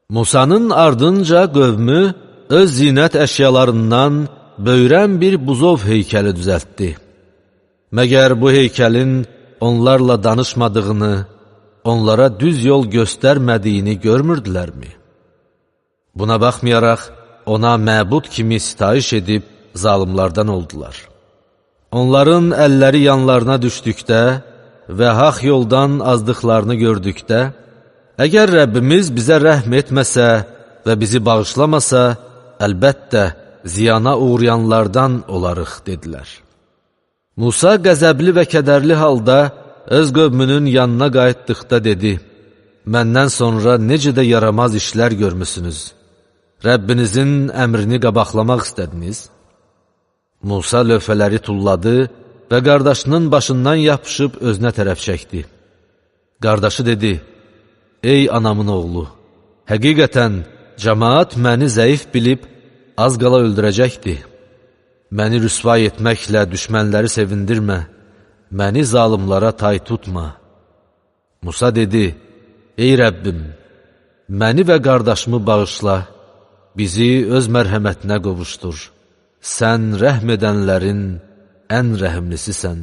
Musanın ardınca qövmü öz zinət əşyalarından böyrən bir buzov heykəli düzəltdi. Məgər bu heykəlin onlarla danışmadığını, onlara düz yol göstərmədiyini görmürdülərmi? Buna baxmayaraq, ona məbud kimi sitayiş edib zalimlardan oldular. Onların əlləri yanlarına düşdükdə və haq yoldan azdıqlarını gördükdə, əgər Rəbbimiz bizə rəhm etməsə və bizi bağışlamasa, əlbəttə ziyana uğrayanlardan olarıq, dedilər. Musa qəzəbli və kədərli halda öz qövmünün yanına qayıtdıqda dedi, məndən sonra necə də yaramaz işlər görmüsünüz? Rəbbinizin əmrini qabaqlamaq istədiniz? Musa lövhələri tulladı və qardaşının başından yapışıb özünə tərəf çəkdi. Qardaşı dedi, ey anamın oğlu, həqiqətən cəmaat məni zəif bilib az qala öldürəcəkdi. Məni rüsvay etməklə düşmənləri sevindirmə, məni zalimlara tay tutma. Musa dedi, ey Rəbbim, məni və qardaşımı bağışla, bizi öz mərhəmətinə qovuşdur. Sən rəhm edənlərin ən rəhimlisisən.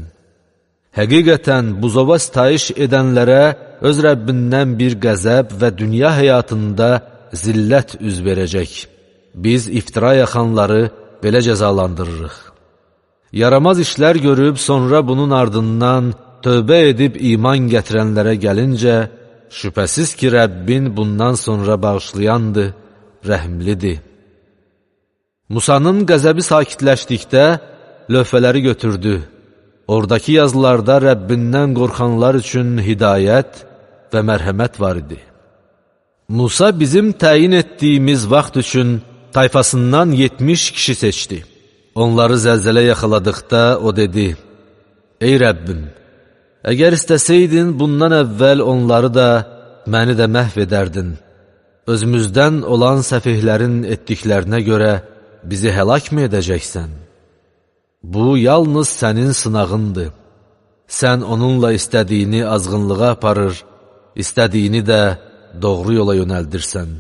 Həqiqətən, buzova sitayiş edənlərə öz Rəbbindən bir qəzəb və dünya həyatında zillət üz verəcək. Biz iftira yaxanları belə cəzalandırırıq. Yaramaz işlər görüb, sonra bunun ardından tövbə edib iman gətirənlərə gəlincə, şübhəsiz ki, Rəbbin bundan sonra bağışlayandır, rəhimlidir. Musanın qəzəbi sakitləşdikdə lövhələri götürdü. Oradakı yazılarda Rəbbindən qorxanlar üçün hidayət və mərhəmət var idi. Musa bizim təyin etdiyimiz vaxt üçün tayfasından 70 kişi seçdi. Onları zəlzələ yaxaladıqda o dedi, Ey Rəbbim, əgər istəsəydin, bundan əvvəl onları da, məni də məhv edərdin. Özümüzdən olan səfihlərin etdiklərinə görə bizi həlak mı edəcəksən? Bu, yalnız sənin sınağındır. Sən onunla istədiyini azğınlığa aparır, istədiyini də doğru yola yönəldirsən.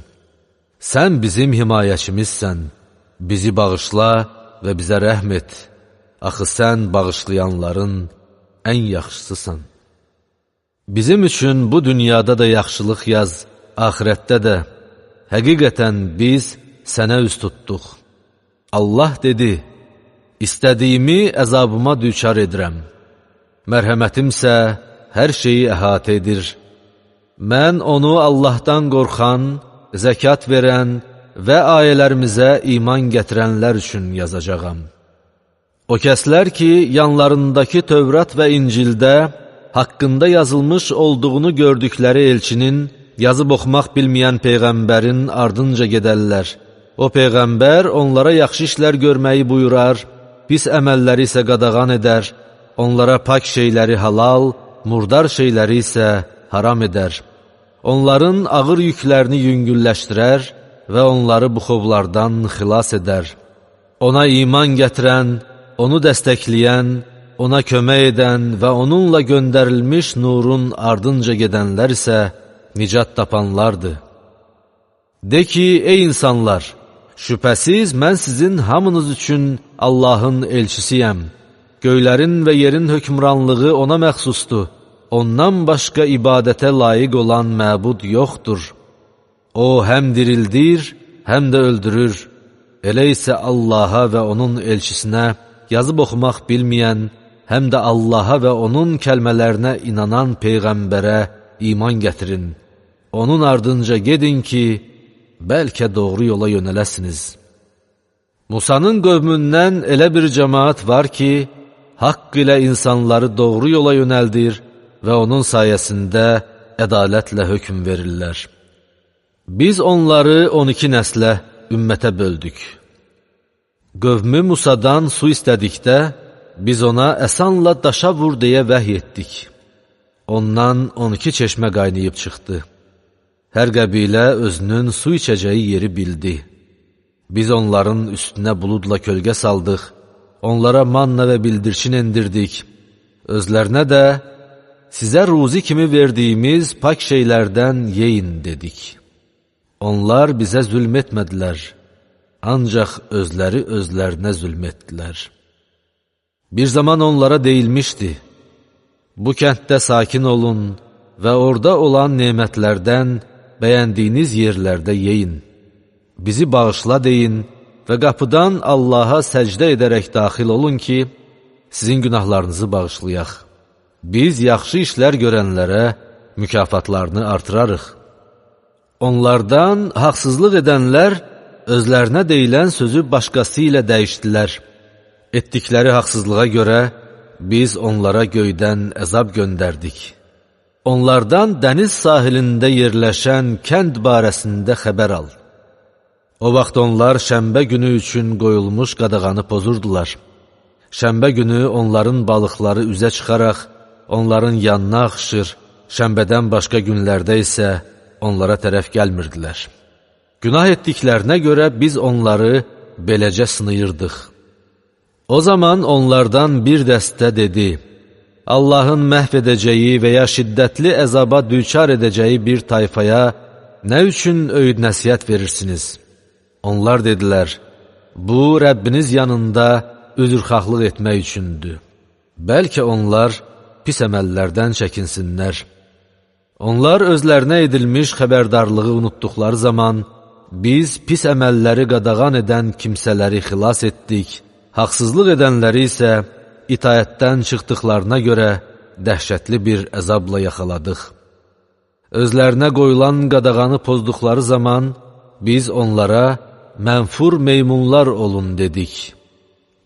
Sən bizim himayəçimizsən, bizi bağışla və bizə rəhm et. Axı sən bağışlayanların ən yaxşısısan. Bizim üçün bu dünyada da yaxşılıq yaz, axirətdə də. Həqiqətən biz sənə üz tutduq. Allah dedi, İstədiyimi əzabıma düçar edirəm. Mərhəmətimsə hər şeyi əhatə edir. Mən onu Allahdan qorxan, zəkat verən və ayələrimizə iman gətirənlər üçün yazacağam. O kəslər ki, yanlarındakı Tövrat və İncildə haqqında yazılmış olduğunu gördükləri elçinin, yazıb oxumaq bilməyən peyğəmbərin ardınca gedərlər. O peyğəmbər onlara yaxşı işlər görməyi buyurar, pis əməlləri isə qadağan edər, onlara pak şeyləri halal, murdar şeyləri isə haram edər. Onların ağır yüklərini yüngülləşdirər və onları buxovlardan xilas edər. Ona iman gətirən, onu dəstəkləyən, ona kömək edən və onunla göndərilmiş nurun ardınca gedənlər isə nicat tapanlardır. De ki, ey insanlar, şübhəsiz mən sizin hamınız üçün Allahın elçisiyəm. Göylərin və yerin hökmranlığı ona məxsusdur. Ondan başqa ibadətə layiq olan məbud yoxdur. O, həm dirildir, həm də öldürür. Elə isə Allaha və onun elçisinə yazıb oxumaq bilməyən, həm də Allaha və onun kəlmələrinə inanan peyğəmbərə iman gətirin. Onun ardınca gedin ki, bəlkə doğru yola yönələsiniz. Musanın qövmündən elə bir cəmaat var ki, haqq ilə insanları doğru yola yönəldir və onun sayəsində ədalətlə hökm verirlər. Biz onları 12 nəslə, ümmətə böldük. Qövmü Musadan su istədikdə, biz ona əsanla daşa vur deyə vəhy etdik. Ondan 12 çeşmə qaynayıb çıxdı. Hər qəbilə özünün su içəcəyi yeri bildi. Biz onların üstünə buludla kölgə saldıq, onlara manna və bildirçin endirdik. Özlərinə də sizə ruzi kimi verdiyimiz pak şeylərdən yeyin dedik. Onlar bizə zülm etmədilər, ancaq özləri özlərinə zülm etdilər. Bir zaman onlara deyilmişdi, bu kənddə sakin olun və orada olan nemətlərdən bəyəndiyiniz yerlərdə yeyin. Bizi bağışla deyin və qapıdan Allaha səcdə edərək daxil olun ki, sizin günahlarınızı bağışlayaq. Biz yaxşı işlər görənlərə mükafatlarını artırarıq. Onlardan haqsızlıq edənlər özlərinə deyilən sözü başqası ilə dəyişdilər. Etdikləri haqsızlığa görə biz onlara göydən əzab göndərdik. Onlardan dəniz sahilində yerləşən kənd barəsində xəbər al. O vaxt onlar şənbə günü üçün qoyulmuş qadağanı pozurdular. Şənbə günü onların balıqları üzə çıxaraq onların yanına axışır, şənbədən başqa günlərdə isə onlara tərəf gəlmirdilər. Günah etdiklərinə görə biz onları beləcə sınayırdıq. O zaman onlardan bir dəstə dedi, Allahın məhv edəcəyi və ya şiddətli əzaba düçar edəcəyi bir tayfaya nə üçün öyüd nəsihət verirsiniz? Onlar dedilər, bu Rəbbiniz yanında üzrxahlıq etmək üçündür. Bəlkə onlar pis əməllərdən çəkinsinlər. Onlar özlərinə edilmiş xəbərdarlığı unutduqları zaman, biz pis əməlləri qadağan edən kimsələri xilas etdik, haqsızlıq edənləri isə itaətdən çıxdıqlarına görə dəhşətli bir əzabla yaxaladıq. Özlərinə qoyulan qadağanı pozduqları zaman, biz onlara mənfur meymunlar olun dedik.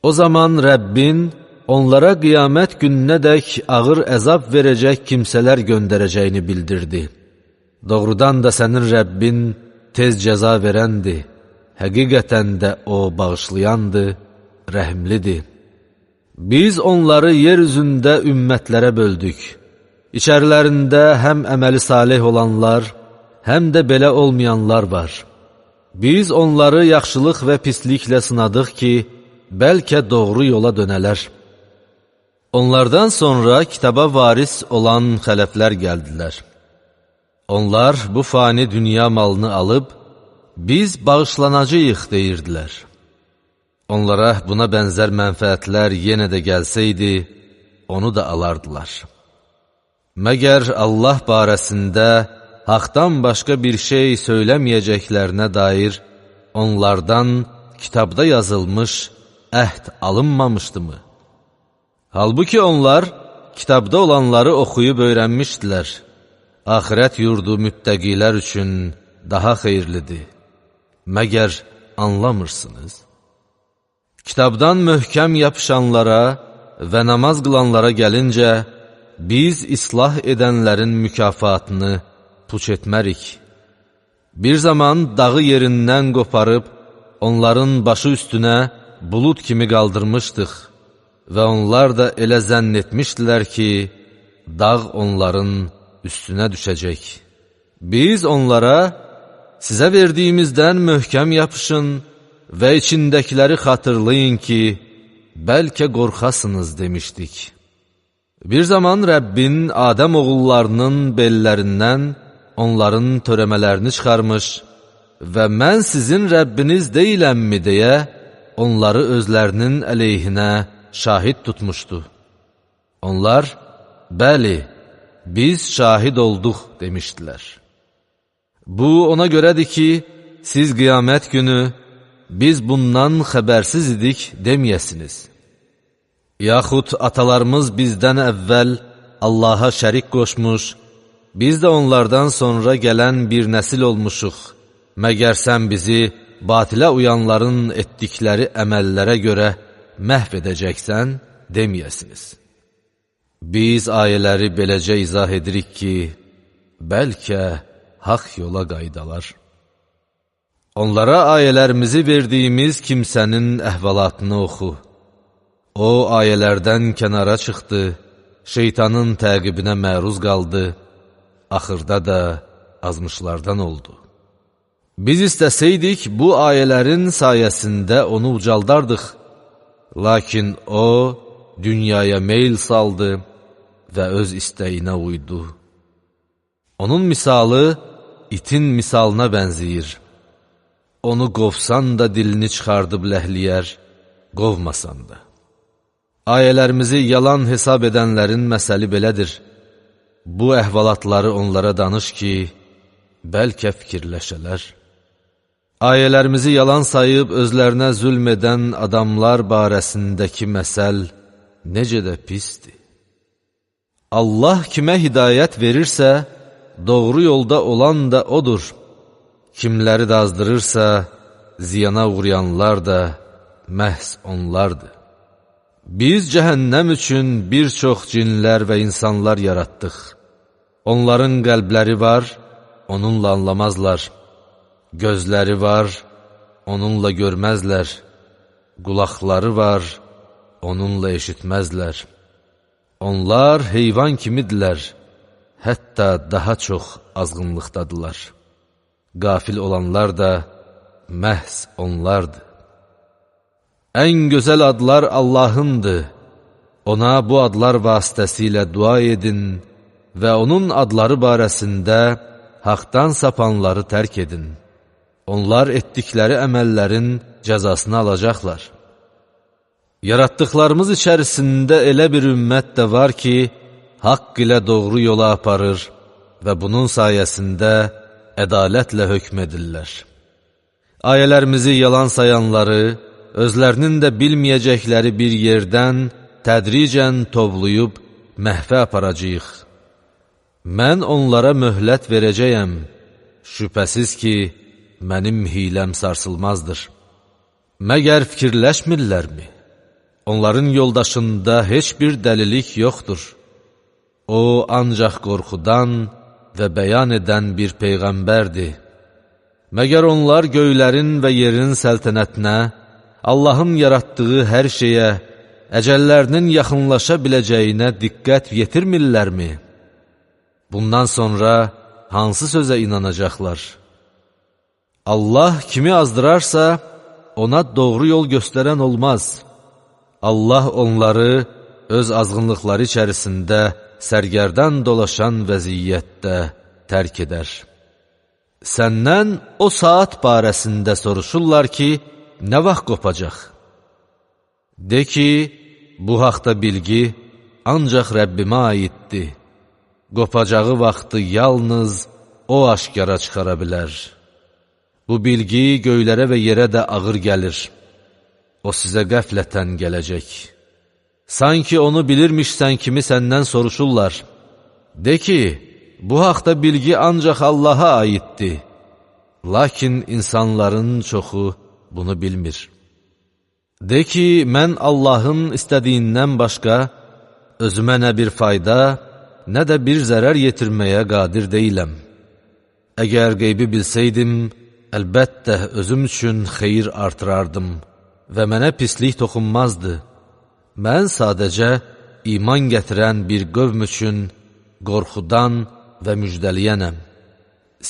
O zaman Rəbbin onlara qiyamət gününədək ağır əzab verəcək kimsələr göndərəcəyini bildirdi. Doğrudan da sənin Rəbbin tez cəza verəndir, həqiqətən də O bağışlayandır, rəhimlidir. Biz onları yer üzündə ümmətlərə böldük. İçərilərində həm əməli salih olanlar, həm də belə olmayanlar var. Biz onları yaxşılıq və pisliklə sınadıq ki, bəlkə doğru yola dönələr. Onlardan sonra kitaba varis olan xələflər gəldilər. Onlar bu fani dünya malını alıb, biz bağışlanacağıq deyirdilər. Onlara buna bənzər mənfəətlər yenə də gəlsəydi, onu da alardılar. Məgər Allah barəsində haqdan başqa bir şey söyləməyəcəklərinə dair onlardan kitabda yazılmış əhd alınmamışdımı? Halbuki onlar kitabda olanları oxuyub öyrənmişdilər. Axirət yurdu müttəqilər üçün daha xeyirlidir. Məgər anlamırsınız? Kitabdan möhkəm yapışanlara və namaz qılanlara gəlincə, biz islah edənlərin mükafatını puç etmərik. Bir zaman dağı yerindən qoparıb, onların başı üstünə bulud kimi qaldırmışdıq və onlar da elə zənn etmişdilər ki, dağ onların üstünə düşəcək. Biz onlara, sizə verdiyimizdən möhkəm yapışın və içindəkiləri xatırlayın ki, bəlkə qorxasınız demişdik. Bir zaman Rəbbin Adəm oğullarının bellərindən onların törəmələrini çıxarmış və mən sizin Rəbbiniz deyiləmmi deyə onları özlərinin əleyhinə şahid tutmuşdu. Onlar, bəli, biz şahid olduq demişdilər. Bu ona görədir ki, siz qiyamət günü biz bundan xəbərsiz idik deməyəsiniz. Yaxud atalarımız bizdən əvvəl Allaha şərik qoşmuş, biz də onlardan sonra gələn bir nəsil olmuşuq. Məgər sən bizi batilə uyanların etdikləri əməllərə görə məhv edəcəksən deməyəsiniz. Biz ayələri beləcə izah edirik ki, bəlkə haqq yola qayıdalar. Onlara ayələrimizi verdiyimiz kimsənin əhvalatını oxu. O, ayələrdən kənara çıxdı, şeytanın təqibinə məruz qaldı, axırda da azmışlardan oldu. Biz istəsəydik, bu ayələrin sayəsində onu ucaldardıq. Lakin o, dünyaya meyl saldı və öz istəyinə uydu. Onun misalı itin misalına bənziyir. Onu qovsan da dilini çıxardıb ləhliyər, qovmasan da. Ayələrimizi yalan hesab edənlərin məsəli belədir. Bu əhvalatları onlara danış ki, bəlkə fikirləşələr. Ayələrimizi yalan sayıb özlərinə zülm edən adamlar barəsindəki məsəl necə də pisdir. Allah kimə hidayət verirsə, doğru yolda olan da odur. Kimləri də azdırırsa, ziyana uğrayanlar da məhz onlardır. Biz cəhənnəm üçün bir çox cinlər və insanlar yaratdıq. Onların qəlbləri var, onunla anlamazlar. Gözləri var, onunla görməzlər. Qulaqları var, onunla eşitməzlər. Onlar heyvan kimidirlər, hətta daha çox azğınlıqdadırlar. Qafil olanlar da məhz onlardır. Ən gözəl adlar Allahındır. Ona bu adlar vasitəsilə dua edin və onun adları barəsində haqdan sapanları tərk edin. Onlar etdikləri əməllərin cəzasını alacaqlar. Yaratdıqlarımız içərisində elə bir ümmət də var ki, haqq ilə doğru yola aparır və bunun sayəsində ədalətlə hökm edirlər. Ayələrimizi yalan sayanları, özlərinin də bilməyəcəkləri bir yerdən tədricən tovluyub məhvə aparacağıq. Mən onlara möhlət verəcəyəm, şübhəsiz ki, mənim hiləm sarsılmazdır. Məgər fikirləşmirlərmi? Onların yoldaşında heç bir dəlilik yoxdur. O, ancaq qorxudan və bəyan edən bir peyğəmbərdir. Məgər onlar göylərin və yerin səltənətinə, Allahın yaratdığı hər şeyə, əcəllərinin yaxınlaşa biləcəyinə diqqət yetirmirlərmi? Bundan sonra hansı sözə inanacaqlar? Allah kimi azdırarsa, ona doğru yol göstərən olmaz. Allah onları öz azğınlıqları içərisində sərgərdan dolaşan vəziyyətdə tərk edər. Səndən o saat barəsində soruşurlar ki, nə vaxt qopacaq? De ki, bu haqda bilgi ancaq Rəbbimə aiddir. Qopacağı vaxtı yalnız O aşkara çıxara bilər. Bu bilgi göylərə və yerə də ağır gəlir. O sizə qəflətən gələcək. Sanki onu bilirmişsən kimi səndən soruşurlar. De ki, bu haqda bilgi ancaq Allaha aiddir. Lakin insanların çoxu bunu bilmir. De ki, mən Allahın istədiyindən başqa özümə nə bir fayda, nə də bir zərər yetirməyə qadir deyiləm. Əgər qeybi bilsəydim, əlbəttə özüm üçün xeyir artırardım və mənə pislik toxunmazdı. Mən sadəcə iman gətirən bir qövm üçün qorxudan və müjdəliyənəm.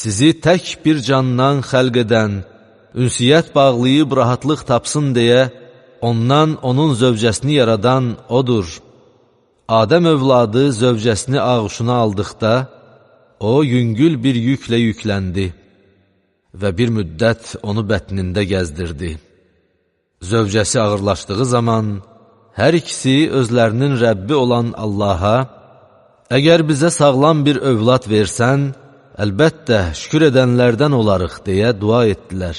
Sizi tək bir candan xəlq edən, ünsiyyət bağlayıb rahatlıq tapsın deyə, ondan onun zövcəsini yaradan odur. Adəm övladı zövcəsini ağuşuna aldıqda, o yüngül bir yüklə yükləndi və bir müddət onu bətnində gəzdirdi. Zövcəsi ağırlaşdığı zaman, hər ikisi özlərinin Rəbbi olan Allaha, əgər bizə sağlam bir övlad versən, əlbəttə şükür edənlərdən olarıq deyə dua etdilər.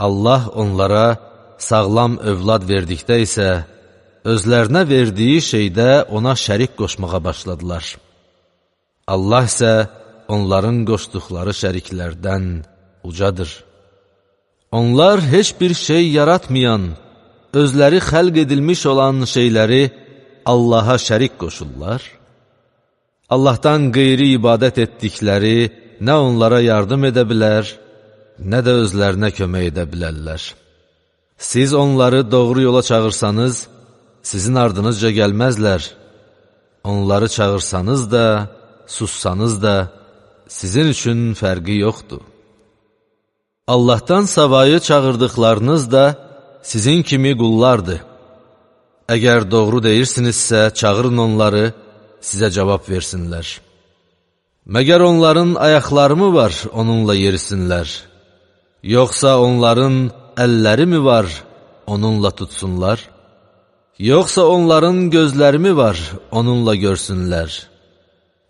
Allah onlara sağlam övlad verdikdə isə, özlərinə verdiyi şeydə ona şərik qoşmağa başladılar. Allah isə onların qoşduqları şəriklərdən ucadır. Onlar heç bir şey yaratmayan, özləri xəlq edilmiş olan şeyləri Allaha şərik qoşurlar. Allahdan qeyri ibadət etdikləri nə onlara yardım edə bilər, nə də özlərinə kömək edə bilərlər. Siz onları doğru yola çağırsanız, sizin ardınızca gəlməzlər. Onları çağırsanız da, sussanız da, sizin üçün fərqi yoxdur. Allahdan savayı çağırdıqlarınız da sizin kimi qullardır. Əgər doğru deyirsinizsə, çağırın onları, sizə cavab versinlər. Məgər onların ayaqları mı var, onunla yerisinlər? Yoxsa onların əlləri mi var, onunla tutsunlar? Yoxsa onların gözləri mi var, onunla görsünlər?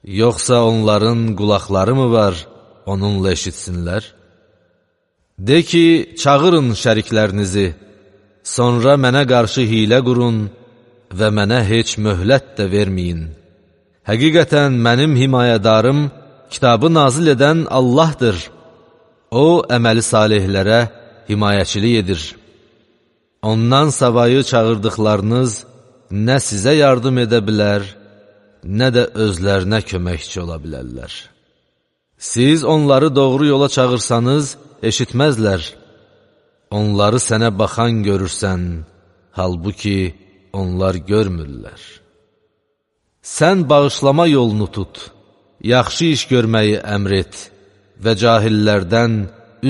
Yoxsa onların qulaqları mı var, onunla eşitsinlər? De ki, çağırın şəriklərinizi, sonra mənə qarşı hilə qurun və mənə heç möhlət də verməyin. Həqiqətən mənim himayədarım, kitabı nazil edən Allahdır. O, əməli salihlərə himayəçilik edir. Ondan savayı çağırdıqlarınız nə sizə yardım edə bilər, nə də özlərinə köməkçi ola bilərlər. Siz onları doğru yola çağırsanız, eşitməzlər. Onları sənə baxan görürsən, halbuki onlar görmürlər. Sən bağışlama yolunu tut, yaxşı iş görməyi əmr et və cahillərdən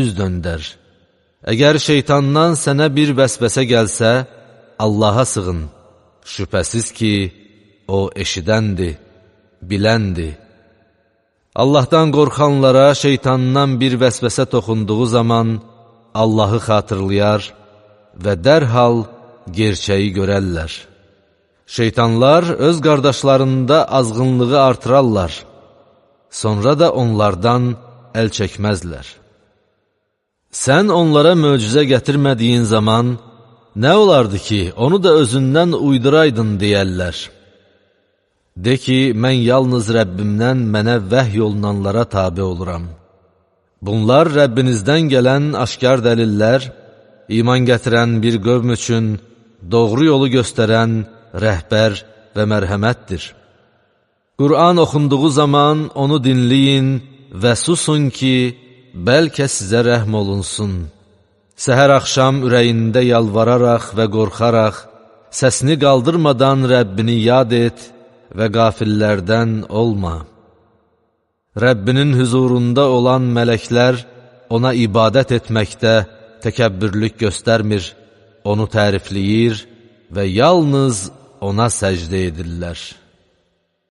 üz döndər. Əgər şeytandan sənə bir vəsvəsə gəlsə, Allaha sığın. Şübhəsiz ki, O eşidəndir, biləndir. Allahdan qorxanlara şeytandan bir vəsvəsə toxunduğu zaman Allahı xatırlayar və dərhal gerçəyi görərlər. Şeytanlar öz qardaşlarında azğınlığı artırarlar, sonra da onlardan əl çəkməzlər. Sən onlara möcüzə gətirmədiyin zaman, nə olardı ki, onu da özündən uyduraydın deyərlər. De ki, mən yalnız Rəbbimdən mənə vəhy olunanlara tabi oluram. Bunlar Rəbbinizdən gələn aşkar dəlillər, iman gətirən bir qövm üçün doğru yolu göstərən rəhbər və mərhəmətdir. Qur'an oxunduğu zaman onu dinləyin və susun ki, bəlkə sizə rəhm olunsun. Səhər axşam ürəyində yalvararaq və qorxaraq, səsini qaldırmadan Rəbbini yad et və qafillərdən olma. Rəbbinin hüzurunda olan mələklər ona ibadət etməkdə təkəbbürlük göstərmir, onu tərifləyir və yalnız ona səcdə edirlər.